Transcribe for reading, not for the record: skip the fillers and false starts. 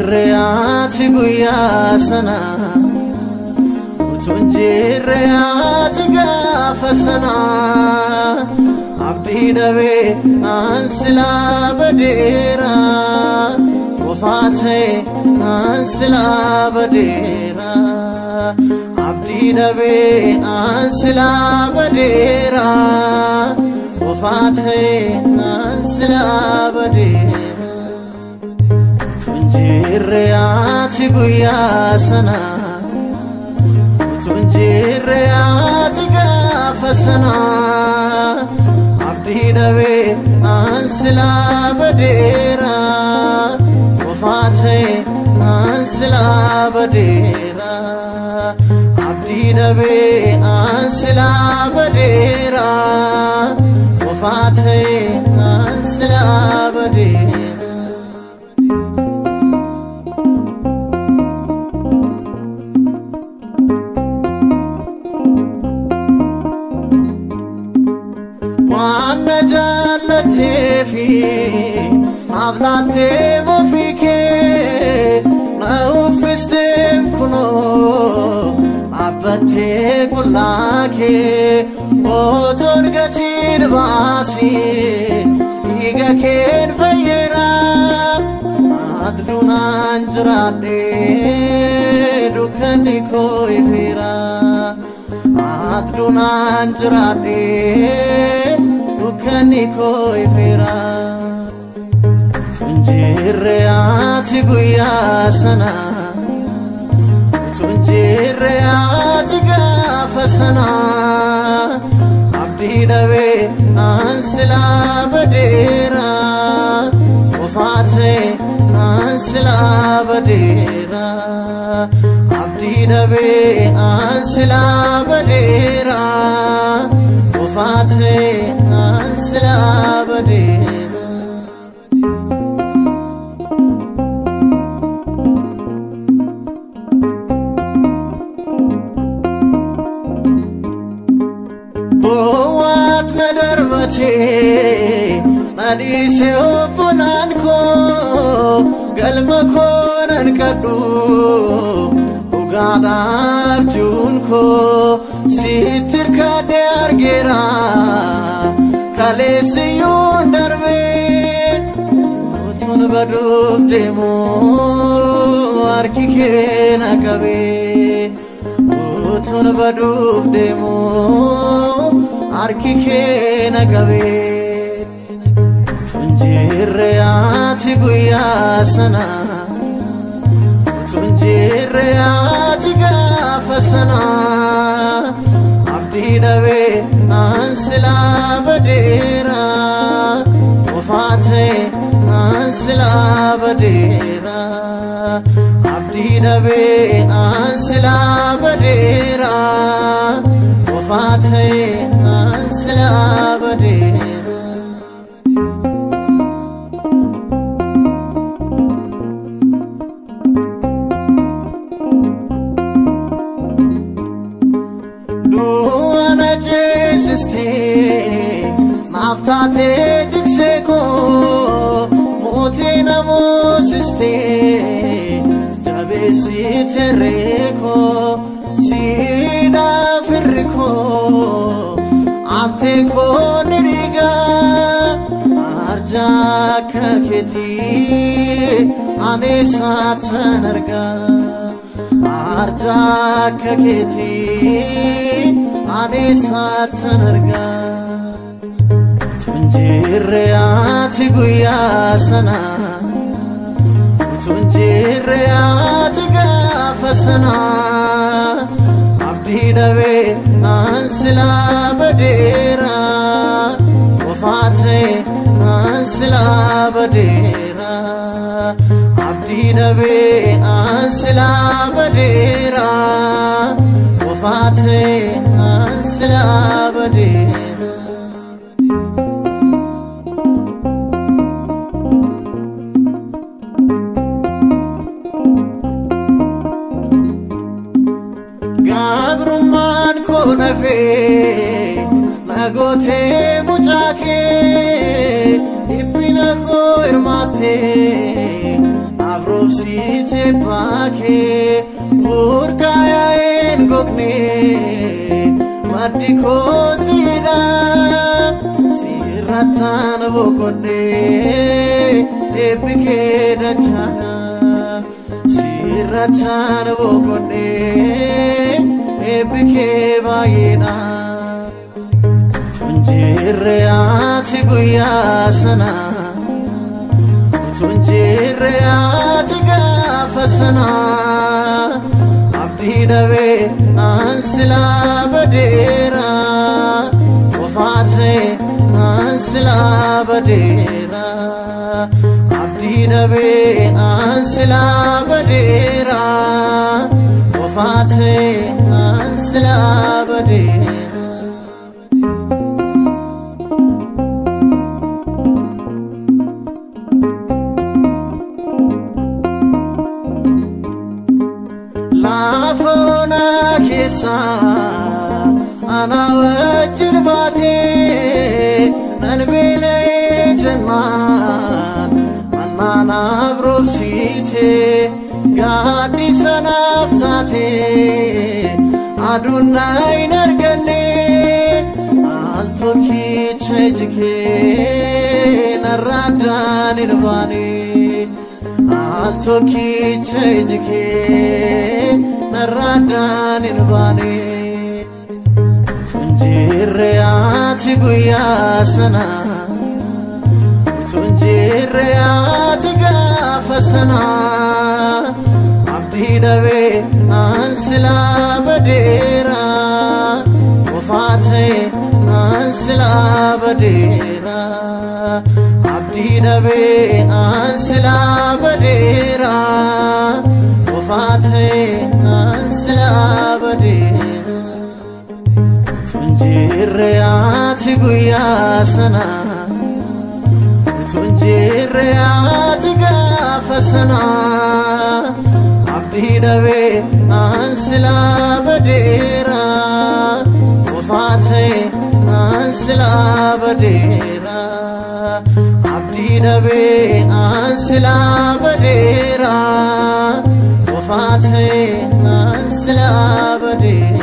jirre ati guyyaa sana, utuun jirre ati gaafa sana, abdii dhabee an silaa badeera, qofaa ta'e an silaa badeera. Abdii dhabee an silaa badeera, qofaa ta'e an silaa badeera. Utuun jirre ati guyyaa sana, utuun jirre ati gaafa sana, abdii dhabee an silaa badeera, qofaa ta'e an silaa badeera. Abdii dhabee an silaa badeera, qofaa ta'e an silaa badeera. Waan na jaallatteefi naaf laattee ofii kee, na uffisteem kunoo dhaabbattee qullaa kee, otoon gatiin baasii dhiiga keen fayyeera, adduunaan jiraadhee dukkanni koo ifeera. Adduunaan jiraadhee dukkanni koo ifeera. Utuun jirre ati guyyaa sana, utuun jirre ati gaafa sana, abdii dhabee an silaa badeera, qofaa ta'e an silaa badeera. Abdii dhabee an silaa badeera, qofaa ta'e an silaa badeera. Boo'aat na darbatee na dhiisee obbolaan koo, galma koo nan qadhu dhugaadhaaf jiruun koo, sitti hirkadhee argeera kaleessiyyuun darbee, utuun baduuf deemu harki kee na qabee, utuun baduuf deemu harki kee na qabee. Utuun jirre ati guyyaa sana, utuun jirre ati gaafa sana, abdii dhabee an silaa badeera, qofaa ta'e an silaa badeera. Abdii dhabee an silaa badeera, qofaa ta'e an silaa badeera. Du'a na ceesistee naaf taatee tiksee koo, mootii na moosistee jabeessite reekoo, siidhaa firri koo antee koo ni dhiiga, arjaa akka keetii ani saatan argaa. Arjaa akka keetii ani saatan argaa. Utuun jirre ati guyyaa sana, utuun jirre ati gaafa sana, abdii dhabee an silaa badeera, qofaa ta'e an silaa badeera. Abdii dhabee an silaa badeera, qofaa ta'e an silaa badeera. Gabrummaan koo nafee nagootee mucaa kee, dhiphina koo hirmaattee. Obsiite baakee burqaa yaa'een gognee maddi koo siidha sirrattaan boqonnee eebbi kee dachaadha sirrattaan boqonnee eebbi kee baay'eedha. Tunjirre ati guyyaa sana Tunjirre ati gaafa sana abdii dhabee an silaa badeera qofaa ta'e an silaa badeera abdii dhabee an silaa badeera qofaa ta'e an silaa badeera. Laafona keessa ana wajjin baatee nan beela'ee jennaan mannaan abroobsiitee gaaddisa naaf taatee aduun na hin arganne al tokkicha iji kee narraa addaan hin baane. Al tokkicha iji kee narraa addaan hin baane. Tunjirre ati guyyaa sana Tunjirre ati gaafa sana abdii dhabee an silaa badeera qofaa ta'e an silaa badeera. Abdii dhabee an silaa badeera qofaa ta'e an silaa badeera. Tunjirre ati guyyaa sana Tunjirre ati gaafa sana abdii dhabee an silaa badeera qofaa ta'e an silaa badeera. Abdii dhabee an silaa badeera qofaa ta'e an silaa badeera.